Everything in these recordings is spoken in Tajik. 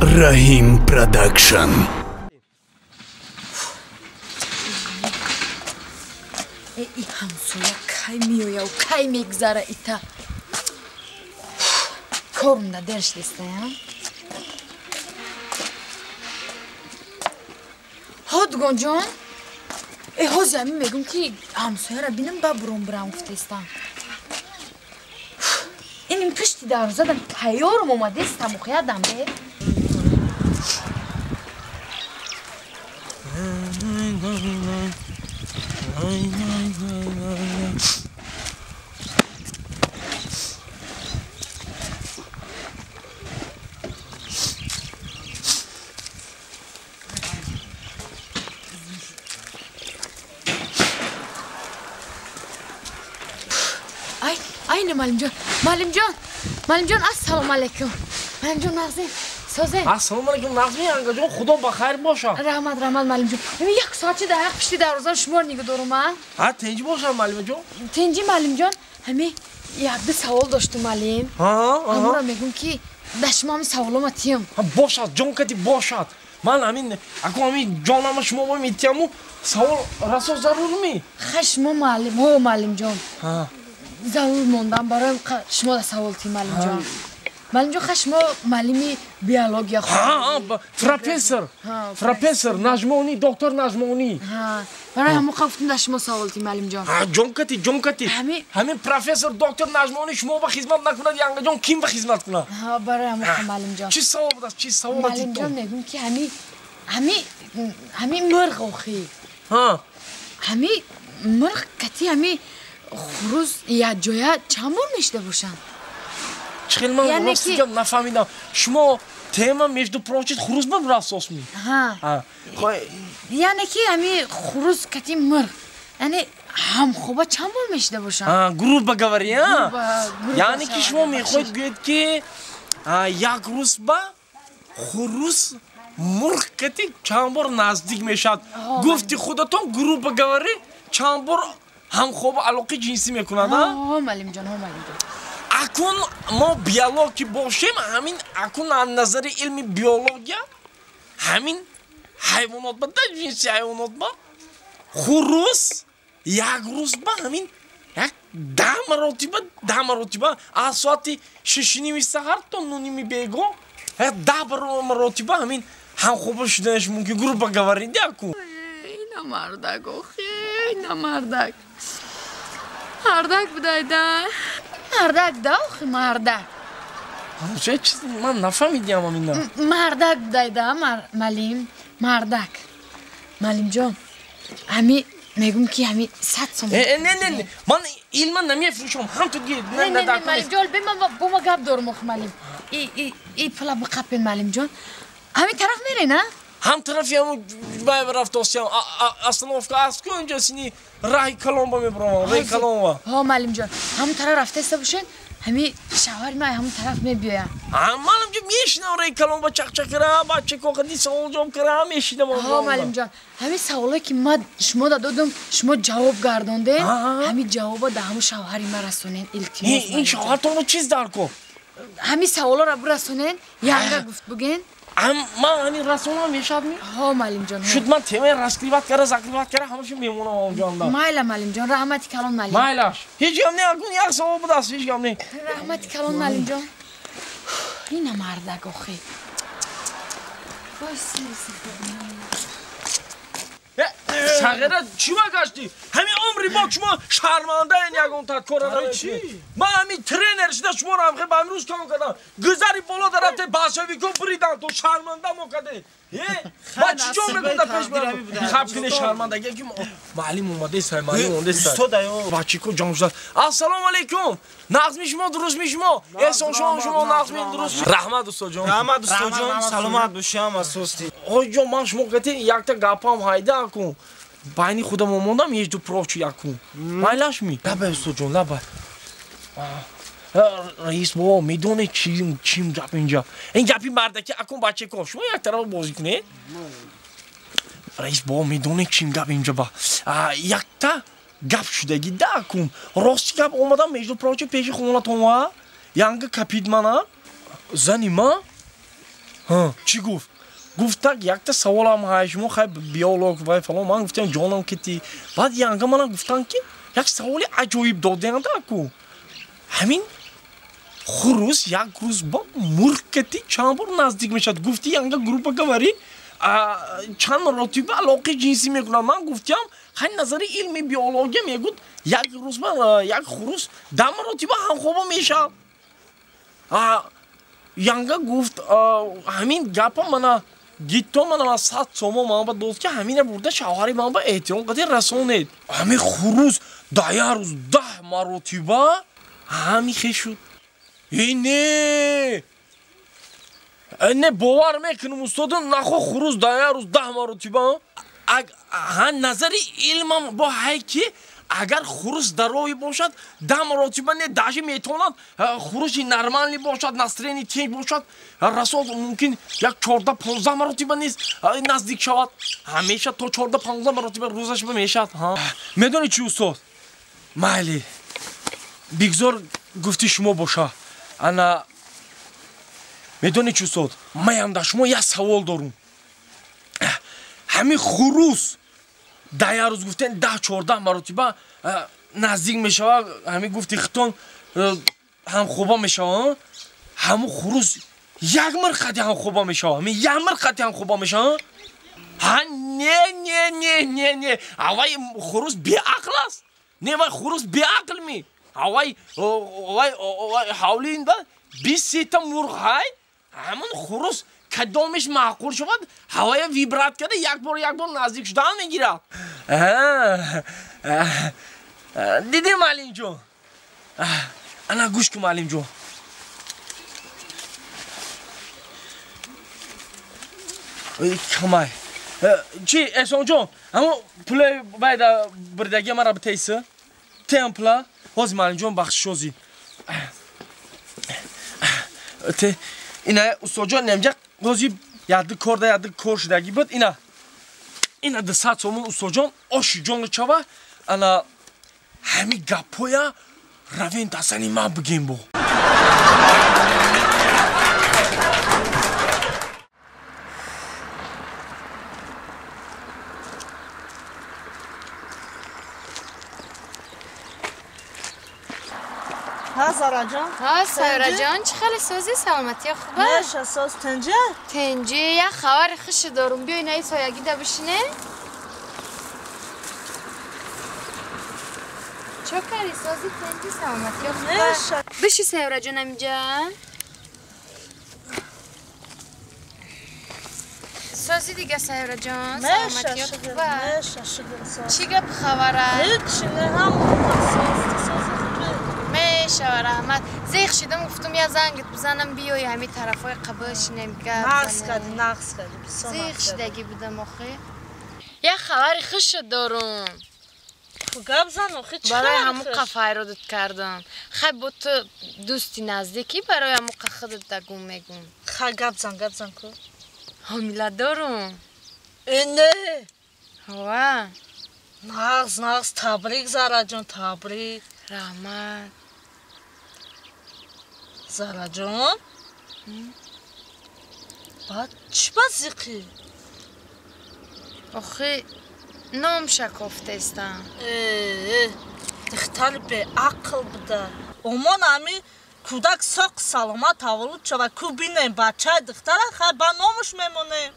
Раҳим Продакшн. И ҳамсоя кай меояв, кай мегузара ита. Корм да дер шидистаям. Ҳо, дугонҷон, э ҳози ҳамин мегум, ки ҳамсояра бинам, ба буром бирам гуфтаистам. Иним пишти дарвозадам тайёрам омадестам, охиядам бе. Ай, айна маълимҷон, маълимҷон, маълимҷон, ассалому алайкум. Маълимҷон, нағзӣ, созе. Ассалому алайкум, нағзӣ, ангаҷон, худо ба хайр бошад. Раҳмат, раҳмат, маълимҷон. Ҳамин як соатчи дар ҳақ пишти дарвоза шуморо нигоҳ дорум, а? Ҳа, тинҷ бошад, маълимаҷон. Тинҷи, маълимҷон, ҳамин якду савол доштум, маълим. Ҳамонро мегӯм, ки дар шумо ҳамин саволома тиям. Бошад, ҷон кати бошад. Ман ҳамин аку ҳамин ҷонама шумо бо метияму савол расо зарур ми? Хай, шумо маълим, ҳо, маълимҷон. Зарур мондам барои шумо да савол тим, маълимҷон. Маълимҷон, ха, шумо маълими биология. Профессор, профессор Наҷмонӣ, доктор Наҷмонӣ. Барои ҳамон қа гуфтам, да шумо савол тим, маълимҷон. Ҷонкати, ҷонкати, ҳамин профессор доктор Наҷмонӣ шумо ба хизмат накунад, янгаҷон, ким ба хизмат кунад? Барои ҳамон қа, маълимҷон. Чӣ савол будааст, чӣ савол? Маълимҷон, мегӯм, ки ҳами мирғ охи, ҳами мирғ кати ҳами хуруз якҷоя чанд бор мешида бошанд? Чӣ хел, ман рости гап нафаҳмидам. Шумо тема, между прочим, хуруз ба рафсосми? Яъне ки ҳами хуруз кати мирғ, яъне ҳамхоба чанд бор мешида бошанд? Грубо говоря, яъне ки шумо мехоҳед гӯед, ки як рӯз ба хуруз мурғ кати чанд бор наздик мешавад. Гуфти худатон, грубо говоря, чанд бор ҳамхоба алоқаи ҷинсӣ мекунад? Ҳо, маълимҷон, ҳо, маълимҷон. Акун мо биолог ки бошем, ҳамин акун аз назари илми биология ҳамин ҳайвонот ба да ҷинси ҳайвонот ба хурус як рӯз ба ҳамин як 10 маротиба, 10 маротиба, аз соати 6:30 саҳар то 9:30 бего як 10 маротиба ҳамин ҳамхоба шуданаш мумкин, грубо говоря, акун. Ина мардак, охи, ина мардак. Мардак будайда. Мардак да, охи, мардак. Чӣ чиз, ман нафаҳмидиам амина. Мардак будайда, малим, мардак. Малимҷон, ҳами мегӯм, ки ҳами 100 сом. Не, не, не, ман илма намефурӯшам, ҳам ту гир. Не, не, не, малимҷон, бе ман бо ма гап дорум, охи, малим. И пула биқапен, малимҷон. Ҳамин тараф мерен, а? Ҳам тарафи ҳамун бай рафтосиям, остановка аст ку инҷа, сини раҳи калонба мебаромам, раҳи калонба. Ҳо, маълимҷон, ҳамун тараф рафтаиста бошед, ҳами шавҳари ман ҳамун тараф мебиёяд. Маълимҷон, мешинам раҳи калонба, чақчақ кара, бачако қади савол ҷавоб кара, мешинам. Ҳо, маълимҷон, ҳамин саволое ки ман шумо да додум, шумо ҷавоб гардондем, ҳамин ҷавоба да ҳамун шавҳари ман расонен, илтимос. Ин шавҳартонро чиз дар ку? Ҳамин саволоро бирасонен, янга гуфт буген. Ман ҳамин расонам мешавад ми? Ҳо, маълимҷон. Шуд, ман темаи раскрывать кара, закрывать кара, ҳамаша мемонам онҷонда. Майла, маълимҷон, раҳмати калон, маълим. Майлаш. Ҳеҷ гап не, акун як савол будааст, ҳеҷ гап не. Раҳмати калон, маълимҷон. Ина мардак, охи. Вой, сағира, чӣ ва гаштӣ? Ҳамин умри мо шумо шармандаен, ягон кора намекунед. Ман ҳамин тренер шуда шуморо ҳам ба имрӯз кам кардам. Гузари боло дарафте болшевико буридан, то шарманда мо кардед. Ман чӣ ҷо мекунам дар пеш мардум? Хаб кине, шармандагӣ, ки маълим омадест, маълим омадест. Бачико ҷон шуда. Ассалому алайкум. Нағзми шумо, дурустми шумо? Эҳсон шумо, шумо нағзми, дуруст. Раҳмат, устодҷон. Раҳмат, устодҷон, саломат бошӣ, ҳама сости. Ҳоҷиҷон, ман шумо гати якта гапам ҳайда акун. Байни худам омондам, ҳеҷ ду прочи якун. Майлаш ми? Лабай, устодҷон, лабай. Раис бобо, медонед чим гап инҷа? Ин гапи мардаки акун, бачако, шумо як тарафа бозӣ кунед. Раис бобо, медонед чим гап инҷа ба? Якта гап шудагӣ да акун. Рости гап, омадам, между прочим, пеши хонатон ва янга капид мана. Зани ман Чӣ гуфт? Гуфт так якта саволам ҳай шумо хай биолог вай фалон. Ман гуфтам ҷонам кити. Баъд янга мана гуфтанд ки як саволи аҷоиб доданд аку. Ҳамин хурус як рӯз ба мурғ кати чанд бор наздик мешавад. Гуфти янга группа говори чанд маротиба алоқаи ҷинсӣ мекунад. Ман гуфтям хай назари илми биология мегӯд як рӯз ба як хурус 10 маротиба ҳамхоба мешавад. Янга гуфт ҳамин гапа мана гитто мана 100 сомо ман ба дод ки ҳамина бурда шавҳари ман ба эҳтиром қадр расонед. Ҳамин хурус дар як рӯз 10 маротиба ҳамин хеш шуд. Не не бовар мекунам устодам нахо хурус дар як рӯз 10 маротиба. Назари илмам бо ҳай ки агар хурус дарои бошад 10 маротиба не даже метавонад хуруши нормалӣ бошад, настроени тинҷ бошад, расо мумкин як 14-15 маротиба низ наздик шавад. Ҳамеша то 14-15 маротиба рӯзаш мешавад. Медонӣ чӣ устод? Майли бигзор гуфти шумо боша. Ана медонӣ чӣ устод? Маям дар шумо як савол дорум. Ҳамин хурус дар як рӯз гуфтен 10-14 маротиба наздик мешавад, ҳамин гуфти хитон ҳамхоба мешавад. Ҳамун хурус як мир қати ҳамхоба мешавад. Ҳамин як мир қати ҳамхоба мешавад. Ҳа не не не не не авай хурус беақл аст. Не вай хурус беақл ми. Авай авай ҳавлиинда 20 та мурғ ҳай. Ҳамун хурус кадомиш маъқул шавад, ҳавая вибрат карда як бор як бор наздик шудан мегирад. Дидӣ муаллимҷон? Ана гӯш кун муаллимҷон. Камай. Чӣ Эҳсонҷон, ҳамон пули байда бирдагия мара битейси? Теам пула? Ҳозир муаллимҷон бахшиш ҳозир. Те ина устодҷон немҷа ҳозир яди кор да яди кор шудагӣ буд. Ина ина 200 сомон устодҷон оши ҷонро чава. Ана ҳамин гапҳоя равен дастани ман бигем бо. ها سارا جان. ها سارا جان چه خیلی سازی سلامتی خوبه؟ نه ساز تنجه؟ تنجه یه خبر خوش دارم. بیا اینا سایگی ده بشینه. چه کاری سازی تنجه سلامتی خوبه؟ نه بشی سارا جان اینجا. سازی دیگه سارا جان سلامتی خوبه؟ نه شکر. چی گپ خبره؟ هیچ نه هم ساز میشه رحمت. زیخ شدم گفتم یه زنگت بزنم بیای همین طرفای قبل شینم گپ. نقص کردی نقص کردی. زیخ شدگی بودم آخه. یه خبر خوش دارم. خب گپ زن آخه چه برای همون قفای رو داد کردم. خب با تو دوستی نزدیکی برای همون خودت دگم میگم. خب گپ زن گپ زن کو. حامله دارم. نه. هوا. نقص نقص تبریک زارا جان تبریک. رحمت. زارا جان بعد چی بازیقی؟ آخه نام شکافته استم. دختر به عقل بوده. امان همی کودک ساق سلامت تولد شود کو بینیم بچه دختر خیلی با نامش میمونیم.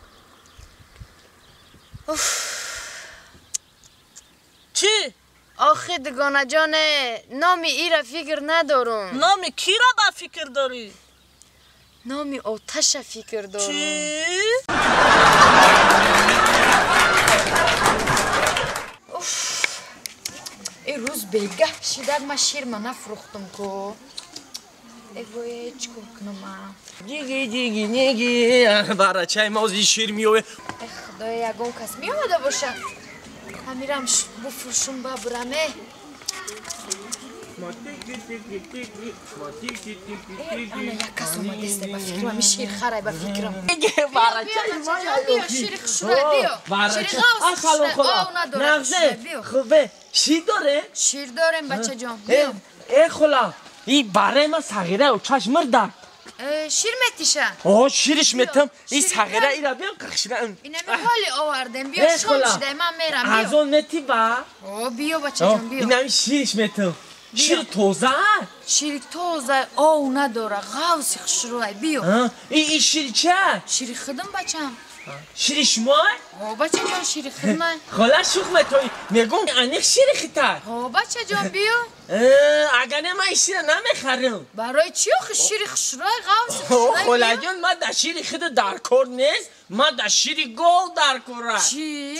چی؟ آخه دگانه جانه نامی ای را فکر ندارم. نامی کی را با فکر داری؟ نامی آتش فکر دارم. چی؟ اوف ای روز بیگه شدد من شیر من نفروختم کو. ای وای چیکار کنم من؟ دیگی دیگی نیگی برای ما از شیر میوه. ای خدای یگان کس میامده باشه. همیرم بفروشم ببرمه. انا یک کس اومده است با فکرم همین شیر خره با فکرم. بیا شیر خشوره بیا. شیر غوص خشوره آو نداره. خوبه شیر داره؟ شیر داریم بچه جان. ای خلا این برای من صغیره و چشم مرده. Шир метиша. О, шириш метам. И сағира ира биям қахшира. Инами ҳоли овардем. Биё шом шидай, ман мерам. Биё. Аз он мети ба? О, биё бачаҷон, биё. Инами шириш метам. Шир тоза? Шири тоза, ов надора, ғавси хушрӯай, биё. И шири ча? Шири худам, бачам. Шири шумо? О, бачаҷон, шири худмай. Хола, шух метои. Мегум, аниқ шири хита. О, бачаҷон, биё. Агар не, ман шира намехарам. Барои чӣ охи шири хушрӯай, ғавси хушрӯай? Холаҷон, ман дар шири худ дар кор нест, ман дар шири гов дар кора. Чӣ?